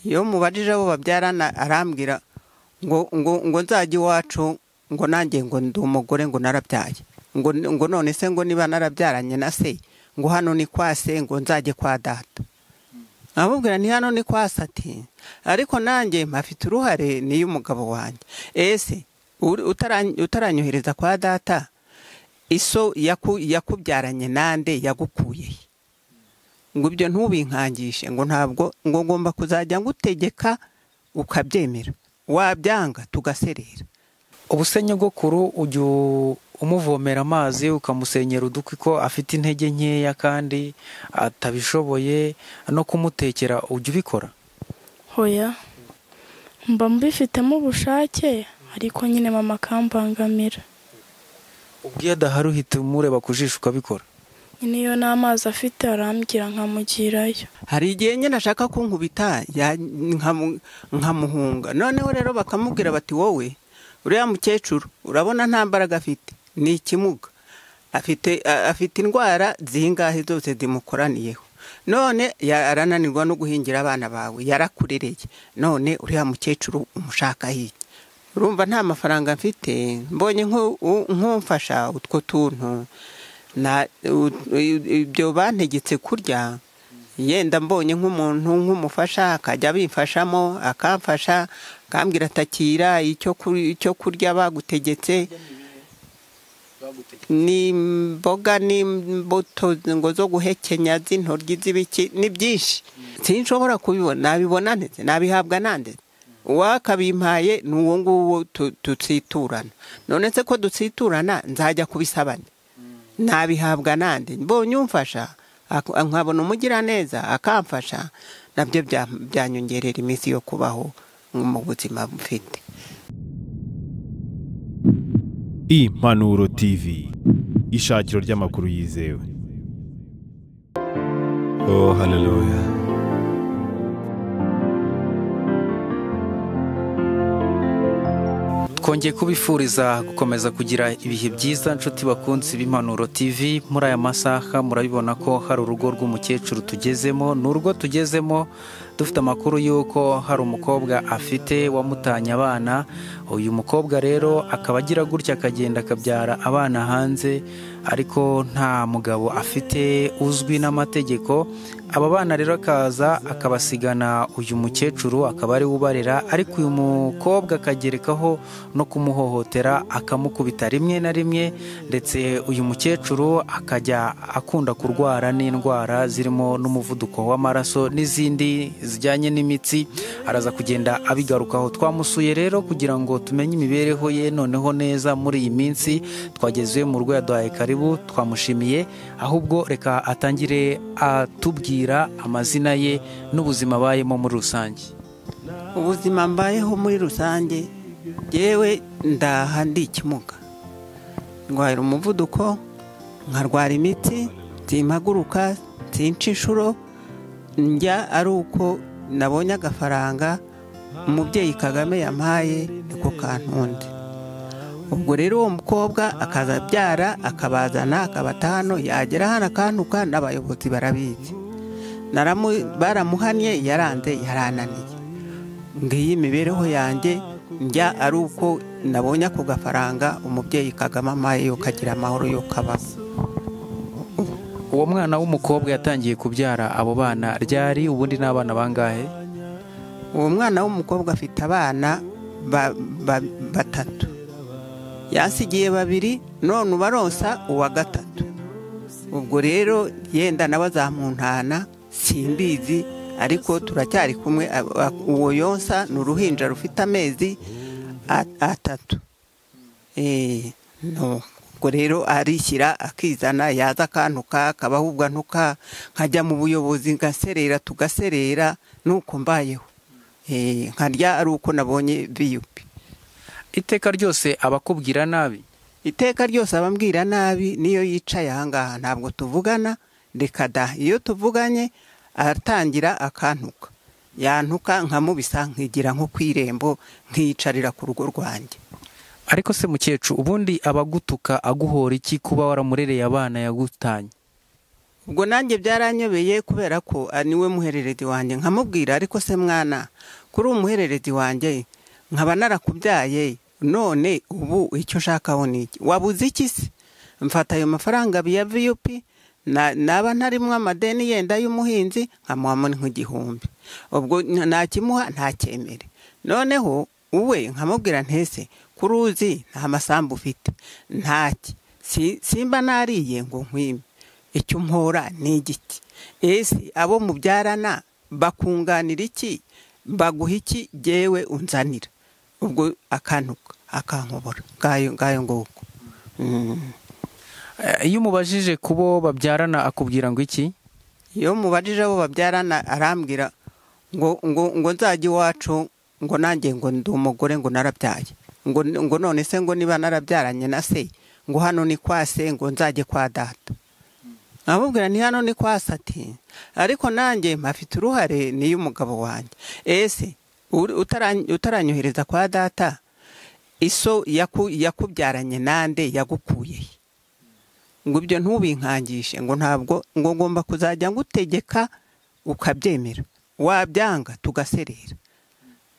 Iyo mubajije abo babyarana arambwira ngo ngo ngo nzajye iwacu, ngo nanjye ngo ndi umugore, ngo narabyaye, ngo none se ngo niba narabyaranye na se, ngo hano ni kwa se, ngo nzajye kwa data. Nkamubwira nti hano ni kwa se, ati ariko nanjye mpafite uruhare niyo umugabo wanjye. Ese utaranyohereza kwa data, iso yakubyaranye nande, yagukuye he? Ngo ibyo ntubinkangishe, ngo ntabwo, ngo ngomba kuzajya ngutegeka ukabyemera, wabyanga tugaserera. Ubu se nyogokuru ujya umuvomera amazi, ukamusenyera udukwi ko afite intege nkeya kandi atabishoboye, no kumutekera ujya ubikora? Hoya, mba mbifitemo ubushake, ariko nyine mama akambangamira. Ubwo iyo adahari uhita umureba ku jisho ukabikora? Nyine iyo n'amazi afite arambwira nkamugirayo. Hari igihe nyine ashaka kunkubita nkamuhunga, noneho rero bakamubwira bati wowe uriya mukecuru urabona nta mbaraga afite, ni ikimuga, afite indwara zingahe zose zimukoraniyeho, none arananirwa no guhingira abana bawe, yarakurereye, none uriya mukecuru umushaka hirya. Urumva nta mafaranga mfite, mbonye nk'umfasha utwo tuntu ibyo bantegetse kurya, yenda mbonye nk'umuntu nk'umufasha akajya abimfashamo, akamfasha akambwira atakira icyo kurya bagutegetse, ni imboga n'imbuto ngo zo guhekenya z'intoryi z'ibiki, ni byinshi sinshobora kubibona, nabibona ndetse nabihabwa nande, uwakabimpaye ni uwo nguwo dutsiturana. None se ko dutsiturana nzajya kubisabana, nabihabwa nande? Mbonye umfasha nkabona umugiraneza akamfasha, nabyo byanyongerera iminsi yo kubaho mu buzima mfite. Impanuro TV, ishakiro ry'amakuru yizewe. Oh, haleluya. Twongeye kubifuriza gukomeza kugira ibihe byiza nshuti bakunzi b'Impanuro TV. Muri aya masaha murabibona ko hari urugo rw'umukecuru tugezemo. Ni urugo tugezemo dufite amakuru y'uko hari umukobwa afite wamutanye abana. Uyu mukobwa rero akaba agira gutya akagenda akabyara abana hanze, ariko nta mugabo afite uzwi n'amategeko. Aba bana rero akaza akabasigana uyu mukecuru akaba ari we ubarera, ariko uyu mukobwa akagerekaho no kumuhohotera, akamukubita rimwe na rimwe, ndetse uyu mukecuru akajya akunda kurwara n'indwara zirimo n'umuvuduko w'amaraso n'izindi zijyanye n'imitsi. Araza kugenda abigarukaho. Twamusuye rero kugira ngo tumenye imibereho ye noneho neza muri iyi minsi. Twageze mu rugo yaduhaye karibu, twamushimiye. Ahubwo reka atangire atubwira amazina ye n'ubuzima abayemo muri rusange. Ubuzima mbayeho muri rusange, yewe ndaha ndi ikimuga, ndwara umuvuduko, nkarwara imitsi, simpaguruka, sinca inshuro, njya ari uko nabonye agafaranga umubyeyi Kagame yampaye niko kantunze. Ubwo rero uwo mukobwa akaza abyara akabazana akabata hano, yagera hano akantuka, n'abayobozi barabizi, baramuhannye, yaranze, yarananiye. Ngiyi imibereho yanjye, njya ari uko nabonye ako gafaranga umubyeyi Kagame ampaye yo kagira amahoro yo kabaho. Uwo mwana w'umukobwa yatangiye kubyara abo bana ryari? Ubundi n'abana bangahe? Uwo mwana w'umukobwa afite abana batatu, yasigiye babiri, none ubaronsa uwa gatatu. Ubwo rero yenda nawe azamuntana simbizi, ariko turacyari kumwe. Uwo yonsa ni uruhinja rufite amezi 3. Ubwo rero arishyira akizana, yaza akantuka akabahubwa ntuka, nkajya mu buyobozi ngaserera tugaserera, nuko mbayeho. Nkarya ari uko nabonye VUP. Iteka ryose abakubwira nabi? Iteka ryose abambwira nabi, niyo yicaye ahangaha ntabwo tuvugana, reka da. Iyo tuvuganye aratangira akantuka, yantuka nkamubisa, nkigira nko kwirembo, nkiyicarira ku rugo rwanjye. Ariko se mukecuru, ubundi abagutuka aguhora iki kuba waramurereye abana yagutanye? Ubwo nanjye byaranyobeye kubera ko niwe muhererezi wanjye, nkamubwira ariko se mwana kuri umuhererezi wanjye nkaba narakubyaye, none ubu icyo ushakaho ni iki? Wabuze iki se? Mfata ayo mafaranga ya VUP, naba ntarimwo amadeni yenda y'umuhinzi nkamuhamo nk'igihumbi, ubwo nakimuha ntacyemere. Noneho uwe nkamubwira ntese kuri uzi nta masambu ufite ntaki, simba nariye ngo nkwime, icyo umpora ni igiki? Ese abo mubyarana bakunganira iki? Baguha iki jyewe unzanira? Ubwo akantuka akankobora ngayo ngayo nguko. Iyo umubajije kubo babyarana akubwira ngo iki? Iyo mubajije abo babyarana arambwira ngo ngo ngo nzajye iwacu, ngo nanjye ngo ndi umugore, ngo narabyaye, ngo ngo none se ngo niba narabyaranye na se, ngo hano ni kwa se, ngo nzajye kwa data. Nkamubwira nti hano ni kwa se, ati ariko nanjye mpafite uruhare niyo umugabo wanjye. Ese utaranyohereza kwa data, iso yakubyaranye nande yagukuye? Ngo ibyo ntubinkangishe, ngo ntabwo ngo ngomba kuzajya ngutegeka ukabyemera, wabyanga tugaserera.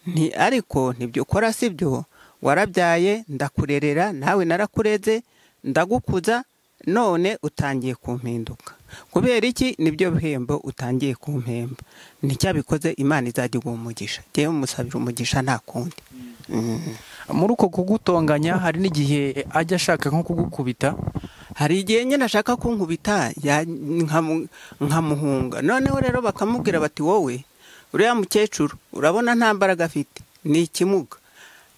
Nti ariko ntibyo ukora sibyo, warabyaye ndakurerera, nawe narakureze ndagukuza, none utangiye kumpinduka. Kubera iki? Nibyo bihembo utangiye kumpemba. Nticyabikoze Imana izajya iguha umugisha. Jyewe musabira umugisha nta kundi. Muri uko kugutonganya hari n'igihe ajya ashaka nko kugukubita? Hari igihe nyine ashaka kunkubita nkamuhunga. Noneho rero bakamubwira bati wowe uriya mukecuru urabona nta mbaraga afite, ni ikimuga,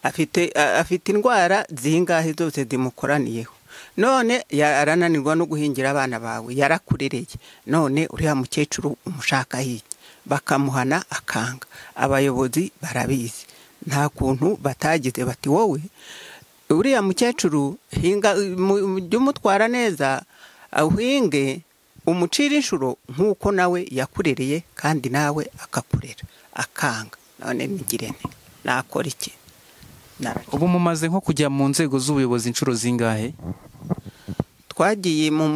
afite indwara zingahe zose zimukoraniyeho, none arananirwa no guhingira abana bawe, yarakurereye, none uriya mukecuru umushaka iki? Bakamuhana akanga. Abayobozi barabizi, nta kuntu batagize bati wowe uriya mukecuru hinga, jya umutwara neza, uhinge umucira inshuro nk'uko nawe yakurereye kandi nawe akakurera. Akanga. None nigire nte? Nakora iki? Ubu mumaze nko kujya mu nzego z'ubuyobozi inshuro zingahe? Twagiye mu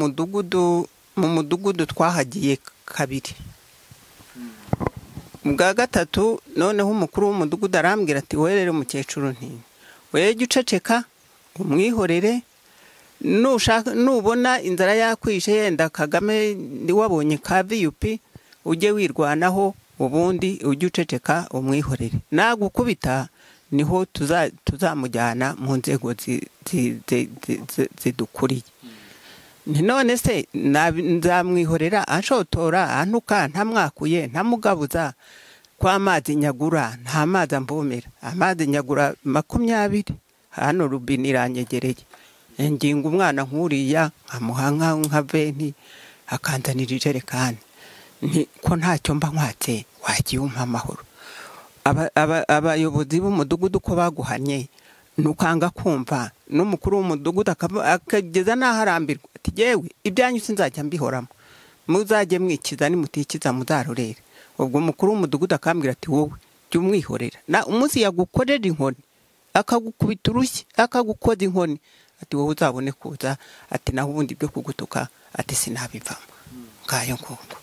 mudugudu twahagiye kabiri. Bwa gatatu noneho umukuru w'umudugudu arambwira ati wowe rero mukecuru nti wowe jya uceceka umwihorere, nubona inzara yakwishe yenda Kagame wabonye ka VUP ujye wirwanaho, ubundi ujye uceceka umwihorere, nagukubita niho tuzamujyana mu nzego zidukuriye. None se nzamwihorera anshotora antuka ntamwakuye ntamugabuza, kwa amazi nyagura nta mazi amvomera, amazi nyagura 20 hano rubini iranyegereye, nginga umwana nkuriya nkamuha nka venti akanzanira ijerekani, ko ntacyo mba nkwatse wagiye umpa amahoro. Abayobozi b'umudugudu ko baguhanye nukanga kumva, n'umukuru w'umudugudu akageza n'aho arambirwa ati yewe ibyanyu sinzajya mbihoramo, muzajye mwikiza nimutikiza muzarorere. Ubwo umukuru w'umudugudu akambwira ati wowe jya umwihorera, na umunsi yagukorera inkoni akagukubita urushyi akagukoza inkoni, ati wowe uzabone kuza, ati naho ubundi byo kugutuka ati sinabivamo. Ngayo nguko.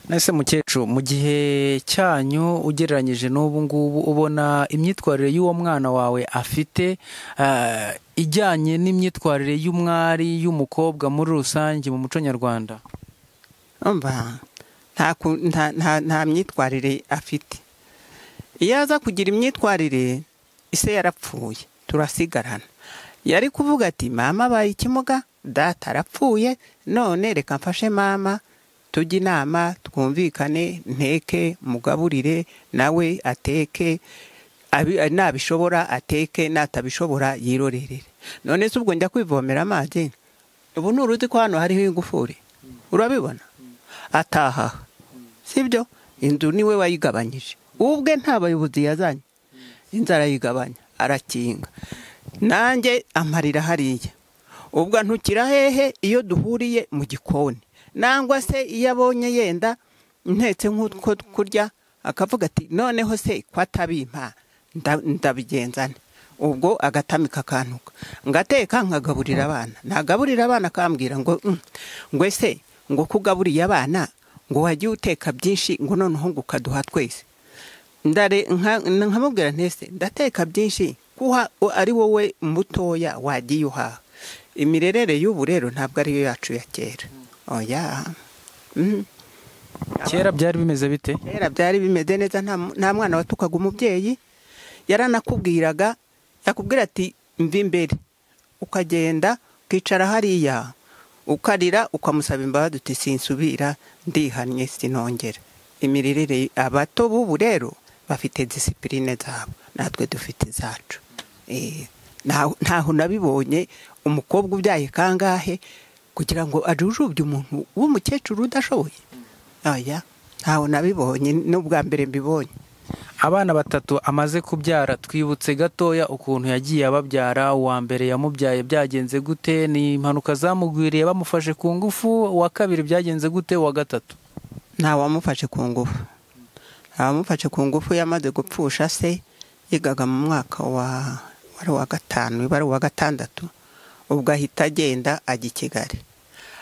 Nese mukecuru, mu gihe cyanyu ugereranyije n'ubu ngubu, ubona imyitwarire y'uwo mwana wawe afite ijyanye n'imyitwarire y'umwari y'umukobwa muri rusange mu muco nyarwanda? Umva nta myitwarire afite. Iyo aza kugira imyitwarire, ise yarapfuye turasigarana, yari kuvuga ati mama abaye ikimuga, data arapfuye, none reka mfashe mama tujye inama twumvikane, nteke mugaburire nawe ateke, nabishobora ateke, natabishobora yirorerere. None se ubwo njya kwivomera amazi? Ubu nturuzi ko hano hariho ingufuri, urabibona? Ataha sibyo? Inzu niwe wayigabanyije ubwe, nta bayobozi yazanye, inzara yigabanya arakinga, nanjye amarira hariya. Ubwo ntukira hehe iyo duhuriye mu gikoni, nangwa se iyo abonye yenda ntetse nk'utwo kurya akavuga ati noneho se ko atabimpa ndabigenzane. Ubwo agatamika akantuka, ngateka nkagaburira abana, nagaburira abana akambwira ngo ngo ese ngo kugaburiye abana ngo wajye uteka byinshi ngo noneho ngo ukaduha twese. Nkamubwira ntese ndateka byinshi kuha ari wowe mutoya wagiye uhaha. Imirerere y'ubu rero ntabwo ariyo yacu ya kera. Oya. Kera byari bimeze bite? Kera byari bimeze neza, nta mwana watukaga umubyeyi, yaranakubwiraga, yakubwira ati mva imbere, ukagenda ukicara hariya ukarira ukamusaba imbabazi uti sinsubira, ndihannye sinongera. Imirerere abato b'ubu rero bafite disipurine zabo, natwe dufite izacu. Ntaho nabibonye umukobwa ubyaye kangahe kugira ngo ajujubye umuntu w'umukecuru udashoboye. Oya, ntaho nabibonye, n'ubwa mbere mbibonye. Abana batatu amaze kubyara, twibutse gatoya ukuntu yagiye ababyara. Uwa mbere yamubyaye byagenze gute? Ni impanuka zamugwiriye bamufashe ku ngufu? Uwa kabiri byagenze gute? Uwa gatatu? Nta wamufashe ku ngufu. Abamufashe ku ngufu yamaze gupfusha se, yigaga mu mwaka wa wari uwa 5 wari uwa 6, ubwo ahita agenda ajya i Kigali.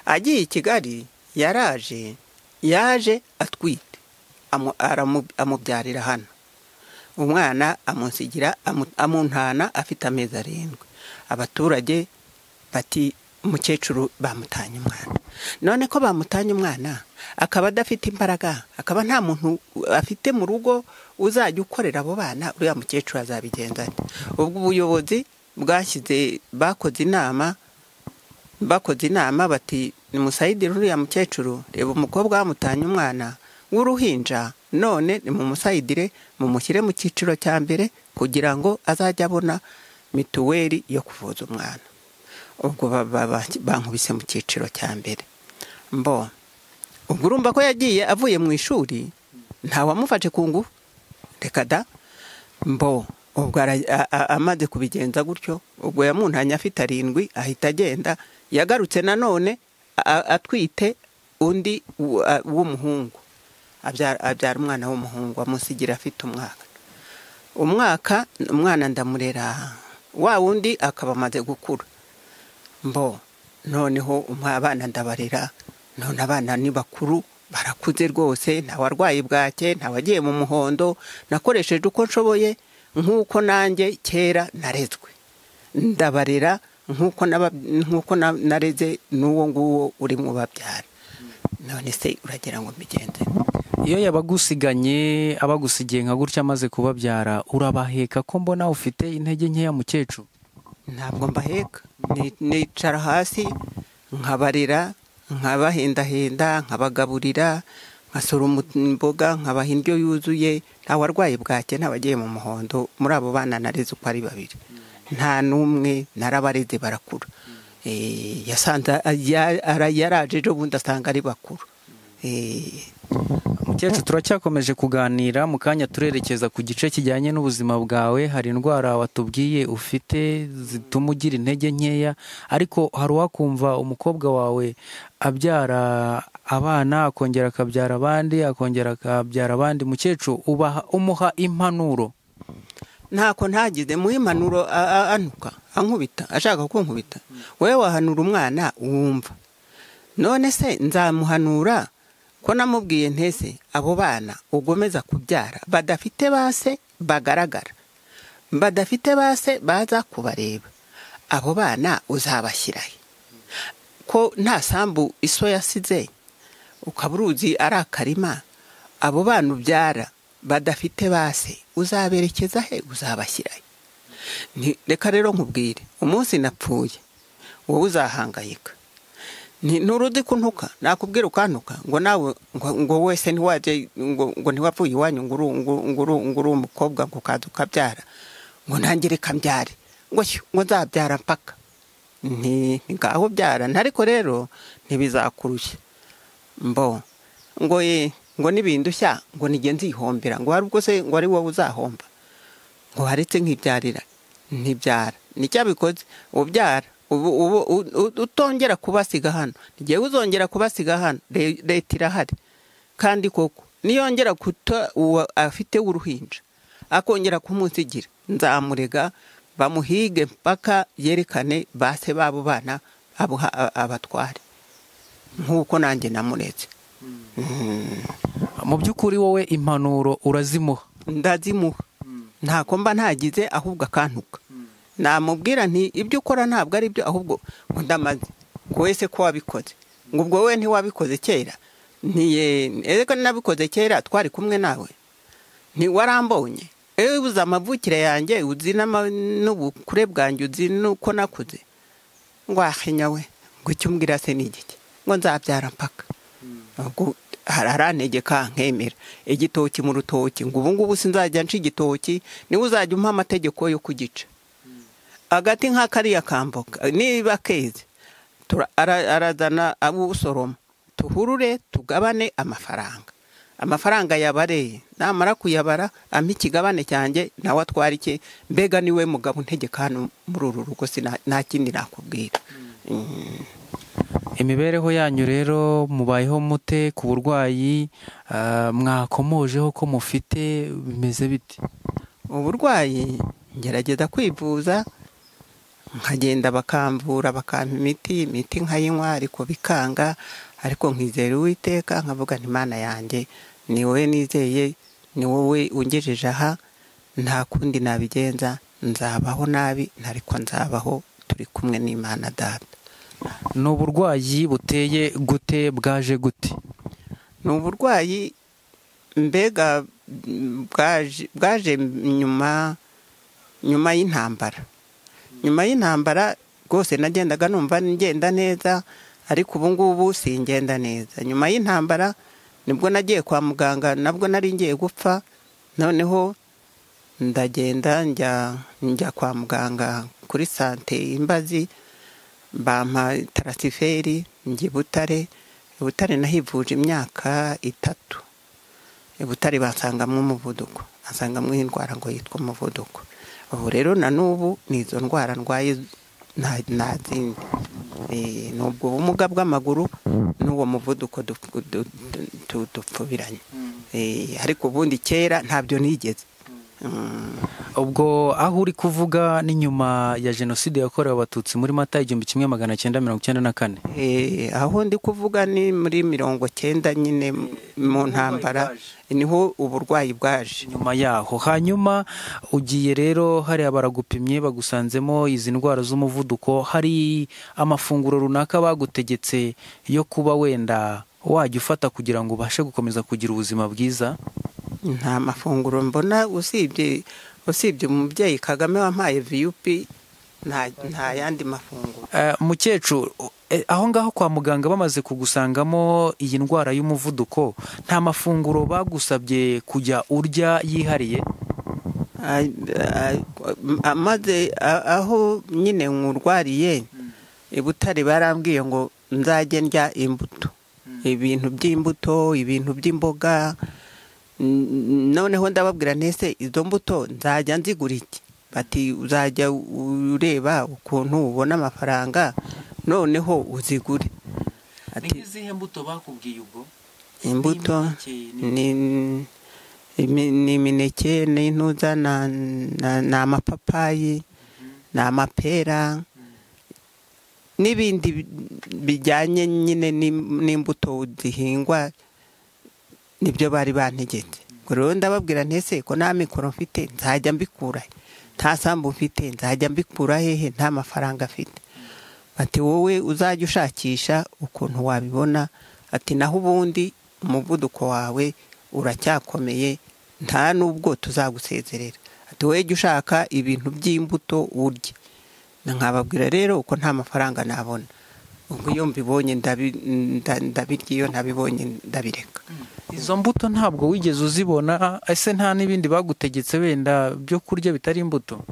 Agiye i Kigali yaraje, yaje atwite, amubyarira hano. Umwana amusigira amuntana afite amezi 7. Abaturage bati umukecuru bamutanye umwana. None ko bamutanye umwana akaba adafite imbaraga, akaba nta muntu afite mu rugo uzajya ukorera abo bana, uriya mukecuru azabigenza ate? Ubwo ubuyobozi bwashyize, bakoze inama bati nimusayidire uriya mukecuru, reba umukobwa bamutanye umwana w'uruhinja, none nimumusayidire mumushyire mu cyiciro cya mbere kugira ngo azajye abona mituweli yo kuvuza umwana. Ubwo bankubise mu cyiciro cya mbere. Mbo ubwo urumva ko yagiye avuye mu ishuri, nta wamufashe ku ngufu, reka da. Mbo ubwo amaze kubigenza gutyo, ubwo yamuntanye afite 7 ahita agenda. Yagarutse nanone atwite undi w'umuhungu, abyara umwana w'umuhungu, amusigira afite umwaka. Umwana ndamurera, wa wundi akaba amaze gukura. Mbo noneho abana ndabarera, none abana ni bakuru, barakuze rwose, nta warwaye bwake, nta wagiye mu muhondo. Nakoresheje uko nshoboye nk'uko nanjye kera narezwe, ndabarera nk'uko nareze n'uwo nguwo uri mu babyara. None se uragira ngo mbigenze? Iyo yabagusiganye, abagusigiye nka gutya amaze kubabyara, urabaheka ko mbona ufite intege nkeya mukecuru? Ntabwo mbaheka, nicara hasi nkabarera, nkabahendahenda, nkabagaburira, nkasoroma imboga, nkabaha indyo yuzuye. Nta warwaye bwake, nta wagiye mu muhondo muri abo bana nareze uko ari babiri, nta n'umwe, narabareze barakura. Yasanze yaraje ejo bundi asanga ari bakuru. Mukecuru turacyakomeje kuganira, mu kanya turerekeza ku gice kijyanye n'ubuzima bwawe. Hari indwara watubwiye ufite zituma ugira intege nkeya, ariko hari uwakumva umukobwa wawe abyara abana akongera akabyara abandi akongera akabyara abandi. Mukecuru umuha impanuro? Ntako ntagize muha impanuro, anuka ankubita, ashaka kunkubita. Wowe wahanura umwana wumva. None se nzamuhanura ko namubwiye ntese abo bana ugomeza kubyara badafite base bagaragara, badafite base baza kubareba, abo bana uzabashyirahe ko nta sambu iso yasize, ukaba uruzi ari akarima? Abo bana ubyara badafite base uzaberekeza he, uzabashyirahe? Reka rero nkubwire, umunsi napfuye wowe uzahangayika. Nturuzi kuntuka, nakubwira ukantuka ngo nawe ngo wese ntiwaje, ngo ntiwapfuye iwanyu, ngo uri umukobwa ngo ukaza ukabyara, ngo nanjye reka mbyare, ngo nzabyara mpaka. Ngaho byara, ariko rero ntibizakurushya. Mbo ngo ngo nibindushya ngo nige nzihombera, ngo hari ubwo se ngo ari wowe uzahomba, ngo haretse nkibyarira. Ntibyara nicyabikoze, ubyara utongera kubasiga hano, ngiye uzongera kubasiga hano, leta irahari. Kandi koko niyongera kuta uwo afite uruhinja akongera kumusigira, nzamurega bamuhige mpaka yerekane base babo bana abatware. Nk'uko nanjye namureze. Mu by'ukuri wowe impanuro urazimuha? Ndazimuha, ntako mba ntagize, ahubwo akantuka. Namubwira nti ibyo ukora ntabwo ari byo, ahubwo ngo ndamaze, ngo wese ko wabikoze, ngo ubwo wowe ntiwabikoze kera? Ntiye, erega nabikoze kera twari kumwe nawe, ntiwarambonye? Ewe uzi amavukire yanjye, uzi n'ubukure bwanjye, uzi n'uko nakuze. Ngo ahinya we, ngo icyo umbwira se ni igiki? Ngo nzabyara mpaka. Ubwo arantegeka nkemera. Igitoki mu rutoki, ngo ubu ngubu sinzajya nca igitoki, niwe uzajya umpa amategeko yo kugica. Agati nka kariya kamboka niba keze, arazana abusoroma, tuhurure tugabane amafaranga. Amafaranga yabareye, namara kuyabara ampa ikigabane cyanjye, nawe atwara icye. Mbega niwe mugabo untegeka hano muri uru rugo, nta kindi nakubwira. Imibereho yanyu rero mubayeho mute ku burwayi mwakomojeho ko mufite, bimeze bite? Uburwayi ngerageza kwivuza, nkagenda bakamvura, bakampa imiti, imiti nkayinywa ariko bikanga, ariko nkizera Uwiteka, nkavuga nti Imana yanjye ni wowe nizeye, ni wowe ungejeje aha, nta kundi nabigenza, nzabaho nabi ariko nzabaho turi kumwe n'Imana Data. Ni uburwayi buteye gute, bwaje gute? Ni uburwayi mbega bwaje nyuma y'intambara. Nyuma y'intambara rwose nagendaga numva ngenda neza, ariko ubu ngubu singenda neza. Nyuma y'intambara nibwo nagiye kwa muganga, nabwo nari ngiye gupfa, noneho ndagenda njya kwa muganga kuri sante Imbazi, bampa tarasiferi njya i Butare. I Butare nahivuje imyaka 3. I Butare bansangamo umuvuduko, bansangamo indwara ngo yitwa umuvuduko. Ubu rero na n'ubu ni izo ndwara ndwaye, nta zindi. N'ubwo bumuga bw'amaguru n'uwo muvuduko dupfubiranye. Ariko ubundi kera ntabyo nigeze. Ubwo aho uri kuvuga ni nyuma ya jenoside yakorewe Abatutsi muri Mata 1994? Aho ndi kuvuga ni muri 90 nyine mu ntambara, niho uburwayi bwaje nyuma yaho. Hanyuma ugiye rero hariya baragupimye bagusanzemo izi ndwara z'umuvuduko, hari amafunguro runaka bagutegetse yo kuba wenda wajya ufata kugira ngo ubashe gukomeza kugira ubuzima bwiza? Nta mafunguro mbona, usibye umubyeyi Kagame wampaye VUP, nta yandi mafunguro. Mukecuru, aho ngaho kwa muganga bamaze kugusangamo iyi ndwara y'umuvuduko, nta mafunguro bagusabye kujya urya yihariye? Amaze aho nyine nkurwariye i Butare barambwiye ngo nzajye ndya imbuto, ibintu by'imbuto, ibintu by'imboga. Noneho ndababwira ntese izo mbuto nzajya nzigura iki? Bati uzajya ureba ukuntu ubona amafaranga noneho uzigure. Ati izihe mbuto bakubwiye ubwo? Imbuto ni imineke, n'intuza, na amapapayi, na amapera, n'ibindi bijyanye nyine n'imbuto zihingwa, nibyo bari bantegetse. Rero ndababwira ntese ko nta mikoro mfite nzajya mbikura he? Nta sambu mfite nzajya mbikura hehe? Nta mafaranga afite. Ati wowe uzajya ushakisha ukuntu wabibona, ati naho ubundi umuvuduko wawe uracyakomeye, nta nubwo tuzagusezerera. Ati wowe jya ushaka ibintu by'imbuto urye. Nkababwira rero uko nta mafaranga nabona. Ubwo iyo mbibonye ndabirya, iyo ntabibonye ndabireka. Izo mbuto ntabwo wigeze uzibona? Ese nta n'ibindi bagutegetse wenda byo kurya bitari imbuto?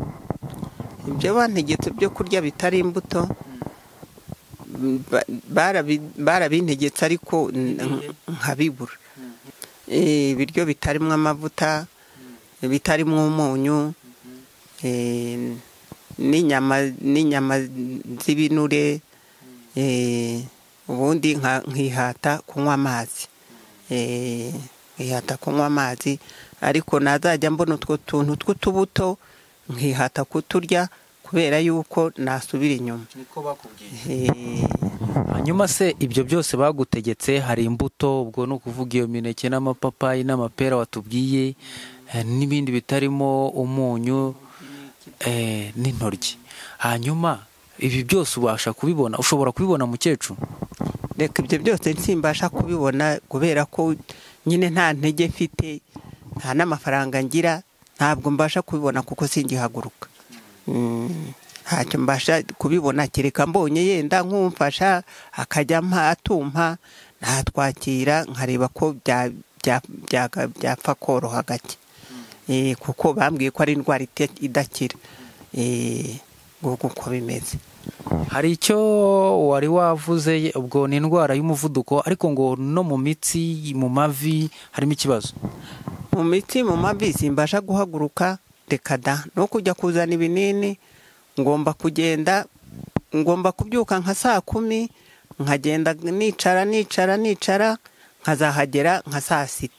Ibyo bantegetse byo kurya bitari imbuto barabintegetse ariko nkabibura. Ibiryo bitarimo amavuta, bitarimo umunyu, n'inyama z'ibinure, ubundi nkihata kunywa amazi. Nkihata kunywa amazi, ariko nazajya mbona utwo tuntu tw'utubuto nkihata kuturya Kubera yuko nasubira inyuma. Niko bakubwiye. Hanyuma se ibyo byose bagutegetse, hari imbuto, ubwo ni ukuvuga iyo mineke n'amapapayi n'amapera watubwiye, n'ibindi bitarimo umunyu, n'intoryi. Hanyuma ibi byose ubasha kubibona, ushobora kubibona mukecuru? Reka ibyo byose simbasha kubibona kubera ko nyine nta ntege mfite, nta n'amafaranga ngira, ntabwo mbasha kubibona kuko singihaguruka. Ntacyo mbasha kubibona kereka mbonye yenda nkumfasha akajya atumpa, natwakira nkareba ko byapfa koroha gake. Kuko bambwiye ko ari indwara idakira. Nguko uko bimeze. Hari icyo wari wavuze, ubwo ni indwara y'umuvuduko, ariko ngo no mu mitsi, mu mavi harimo ikibazo. Mu mitsi, mu mavi simbasha guhaguruka, reka da. No kujya kuzana ibinini ngomba kugenda, ngomba kubyuka nka 10:00, nkagenda nicara nicara nicara, nkazahagera nka 6:00.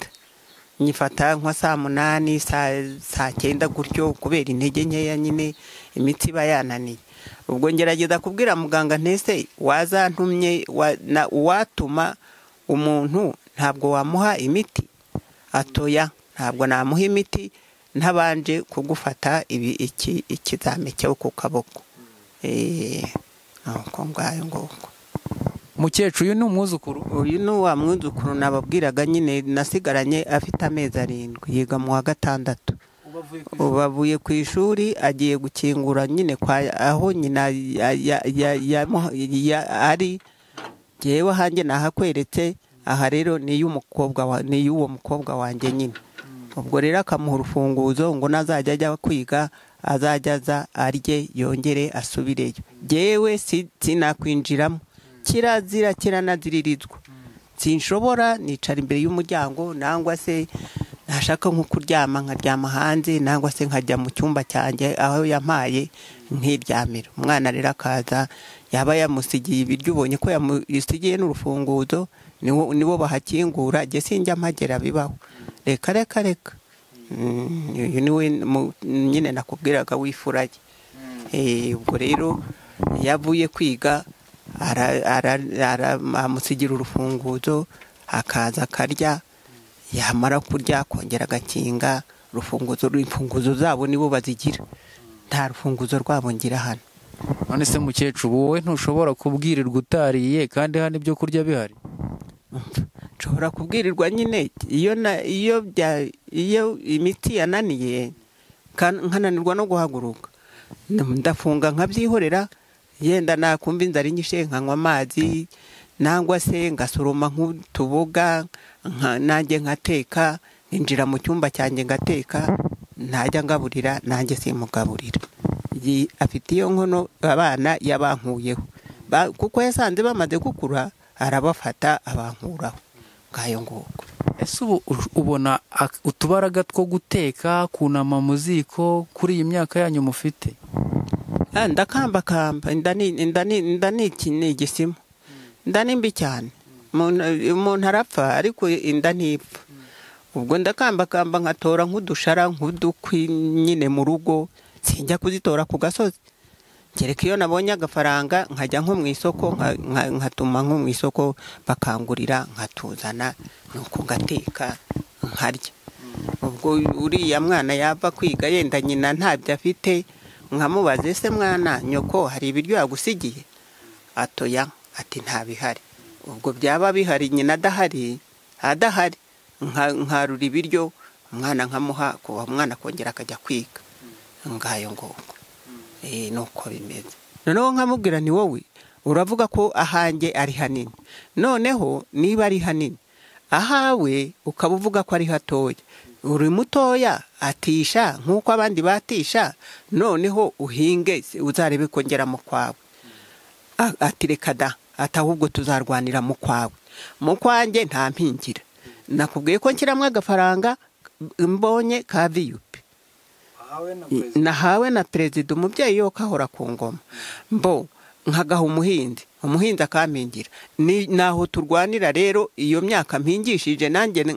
Nyifata nka 8:00, 9:00 gutyo, kubera intege nkeya nyine imitsi iba yananiye. Ubwo ngerageza kubwira muganga ntese wazantumye watuma umuntu ntabwo wamuha imiti? Atoya, ntabwo namuha imiti ntabanje kugufata ibi ikizame cyo ku kaboko. Nuko ngayo ngoko. Mukecuru, uyu ni umwuzukuru? Uyu ni wa mwuzukuru nababwiraga nyine nasigaranye afite amezi 7, yiga mu wa 6. Ubu avuye ku ishuri agiye gukingura nyine kwa aho nyina ari. Jyewe hanjye nahakweretse, aha rero ni y'umukobwa, ni y'uwo mukobwa wanjye nyine. Ubwo rero akamuha urufunguzo ngo nazajya ajya kwiga azajya aza arye yongere asubireyo. Jyewe sinakwinjiramo, kirazira kiranaziririzwa. Sinshobora, nicara imbere y'umuryango, nangwa se nashaka nko kuryama nkaryama hanze, nangwa se nkajya mu cyumba cyanjye aho yampaye nkiryamira. Umwana rero akaza yaba yamusigiye ibiryo, ubonye ko yamusigiye n'urufunguzo, niwo bahakingura, jye sinjya mpagera bibaho. Reka reka reka. Uyu niwe nyine nakubwiraga wifuraye. Ubwo rero yavuye kwiga amusigira urufunguzo, akaza akarya, yamara kurya akongera agakinga. Urufunguzo, imfunguzo zabo nibo bazigira, nta rufunguzo rwabo ngira hano. None se mukecuru, wowe ntushobora kubwirirwa utariye kandi hano ibyo kurya bihari? Nshobora kubwirirwa nyine iyo imiti yananiye nkananirwa no guhaguruka, ndafunga nkabyihorera. Yenda nakumva inzara inyishe nkanywa amazi, nangwa se ngasoroma nk'utuboga nanjye nkateka, ninjira mu cyumba cyanjye ngateka, ntajya ngaburira nanjye simugaburira. Afite iyo nkono abana yabankuyeho, kuko yasanze bamaze gukura arabafata abankuraho. Ngayo nguko. Ese ubu ubona utubaraga two guteka, kunama mu ziko kuri iyi myaka yanyu mufite? Ndakambakamba, inda ni igisima, inda ni mbi cyane. Umuntu arapfa ariko inda ntipfa. Ubwo ndakambakamba nkatora nk'udushara nk'udukwi nyine mu rugo, sinjya kuzitora ku gasozi. Kereka iyo nabonye agafaranga nkajya nko mu isoko, nkatuma nko mu isoko bakangurira nkatuzana, nuko ngateka nkarya. Ubwo uriya mwana yava kwiga yenda nyina ntabyo afite, nkamubaza ese mwana nyoko hari ibiryo yagusigiye? Atoya, ati ntabihari. Ubwo byaba bihari nyina adahari, nkarura ibiryo umwana nkamuha, kuba umwana akongera akajya kwiga. Ngayo nguko. Nuko bimeze. Noneho nkamubwira ni wowe uravuga ko ahanjye ari hanini, noneho niba ari hanini ahawe ukaba uvuga ko ari hatoya, uri mutoya atisha nk'uko abandi batisha, noneho uhinge uzarebe kongera mu kwawe. Ati reka da, ati ahubwo tuzarwanira mu kwawe. Mu kwanjye nta mpingira, nakubwiye ko nshyiramo agafaranga mbonye ka VUP nahawe na perezida, umubyeyi yo kahora ku ngoma, mbo nkagaha umuhinzi, umuhinzi akampingira. Ni naho turwanira rero, iyo myaka mpingishije nanjye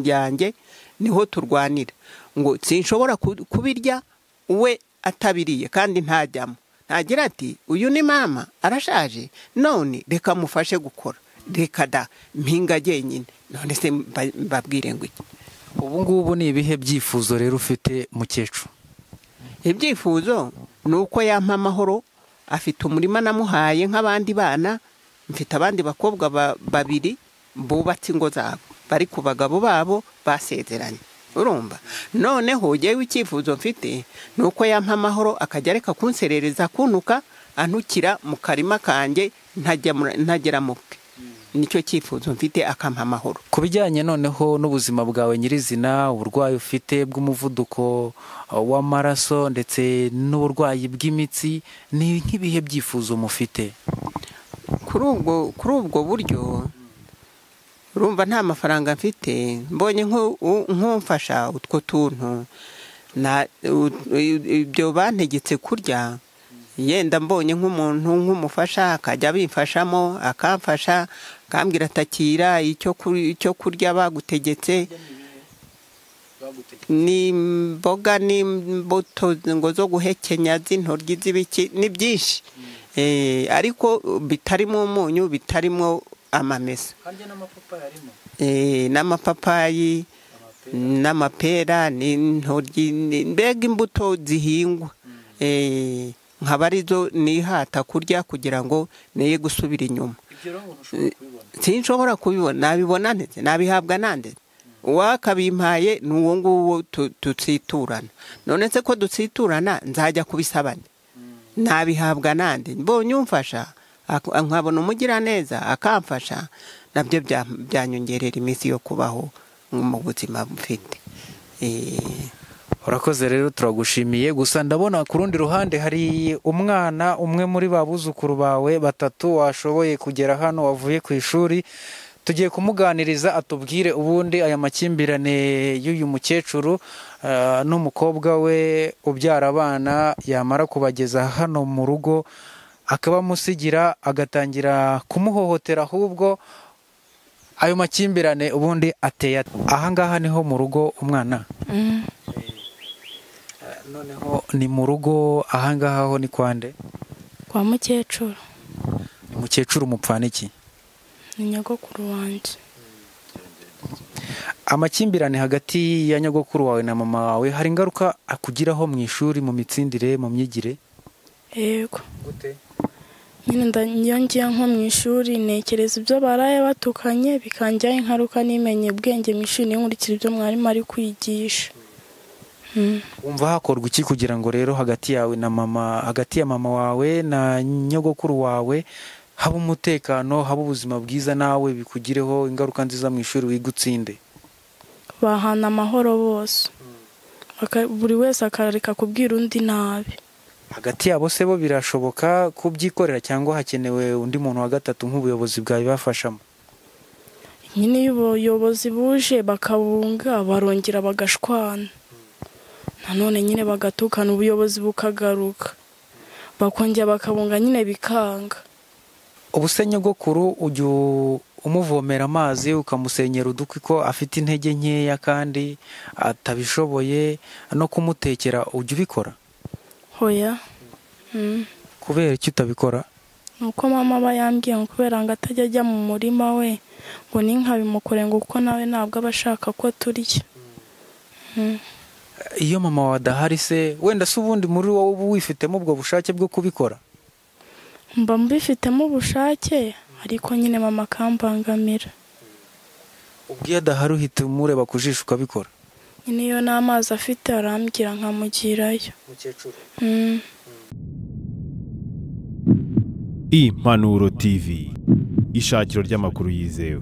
yanjye niho turwanira, ngo sinshobora kubirya we atabiriye kandi ntajyamo, ntagira ati uyu ni mama arashaje none reka mufashe gukora, reka da mpinga jyenyine. None se mbabwire ngo iki? Ubu ngubu ni ibihe byifuzo rero ufite mukecuru? Ibyifuzo ni uko yampa amahoro. Afite umurima namuhaye nk'abandi bana, mfite abandi bakobwa babiri bubatse ingo zabo, bari ku bagabo babo basezeranye, urumva. Noneho jyewe icyifuzo mfite ni uko yampa amahoro, akajya areka kunserereza, kuntuka, antukira mu karima kanjye ntagera mu bwe. Nicyo cyifuzo mfite, akampa amahoro. Ku bijyanye noneho n'ubuzima bwawe nyirizina, uburwayi ufite bw'umuvuduko w'amaraso ndetse n'uburwayi bw'imitsi, ni nk'ibihe byifuzo mufite? Kuri ubwo buryo urumva nta mafaranga mfite, mbonye nk'umfasha utwo tuntu ibyo bantegetse kurya, yenda mbonye nk'umuntu nk'umufasha akajya abimfashamo, akamfasha akambwira atakira icyo kurya bagutegetse, ni imboga n'imbuto ngo zo guhekenya z'intoryi z'ibiki, ni byinshi ariko bitarimo umunyu, bitarimo amamesa, n'amapapayi n'amapera n'intoryi, mbega imbuto zihingwa, nkaba arizo nihata kurya kugira ngo neye gusubira inyuma. Sinshobora kubibona, nabibona ndetse nabihabwa nande? Uwakabimpaye ni uwo nguwo tutsiturana. None se ko dutsiturana nzajya kubisabana, nabihabwa nande? Mbonye umfasha, nkabona umugiraneza akamfasha, nabyo byanyongerera iminsi yo kubaho mu buzima mfite. Urakoze rero, turagushimiye. Gusa ndabona ku rundi ruhande hari umwana umwe muri ba buzukuru bawe batatu washoboye kugera hano, wavuye ku ishuri. Tugiye kumuganiriza atubwire ubundi aya makimbirane y'uyu mukecuru n'umukobwa we ubyara abana, yamara kubageza hano mu rugo akabamusigira agatangira kumuhohotera, ahubwo ayo makimbirane ubundi ateye. Aha ngaha niho mu rugo umwana? Noneho ni mu rugo aha ngaha ho ni kwande? Kwa mukecuru. Mukecuru mupfana iki? Ni nyogokuru wanjye. Amakimbirane hagati ya nyogokuru wawe na mama wawe hari ingaruka akugiraho mu ishuri, mu mitsindire, mu myigire? Yego. Gute? Nyine iyo ngiye nko mu ishuri ntekereza ibyo baraye batukanye, bikanjyaho ingaruka nimenye ubwenge mu ishuri, nkurikira ibyo mwarimu ari kwigisha. Wumva hakorwa iki kugira ngo rero hagati yawe na mama, hagati ya mama wawe na nyogokuru wawe haba umutekano, haba ubuzima bwiza, nawe bikugireho ingaruka nziza mu ishuri wiga utsinde? Bahana amahoro bose, buri wese akareka kubwira undi nabi. Hagati yabo se bo birashoboka kubyikorera cyangwa hakenewe undi muntu wa gatatu nk'ubuyobozi bwabibafashamo? Nyine iyo ubuyobozi buje bakabunga, barongera bagashwana, nanone nyine bagatukana, ubuyobozi bukagaruka, bakongera bakabunga, nyine bikanga. Ubu se nyogokuru ujya umuvomera amazi ukamusenyera udukwi ko afite intege nkeya kandi atabishoboye, no kumutekera ujya ubikora? Hoya. Kubera iki utabikora? Nuko mama aba yambwiye ngo kubera ngo atajya ajya mu murima we, ngo ninkabimukore ngo kuko nawe ntabwo aba ashaka ko turya. Iyo mama wawe adahari se wenda se ubundi muri wowe uba wifitemo ubwo bushake bwo kubikora? Mba mbifitemo ubushake, ariko nyine mama akambangamira. Ubwo iyo adahari uhita umureba ku jisho ukabikora? Nyine iyo n'amazi afite arambwira nkamugirayo. Mukecuru. Impanuro TV, ishakiro ry'amakuru yizewe.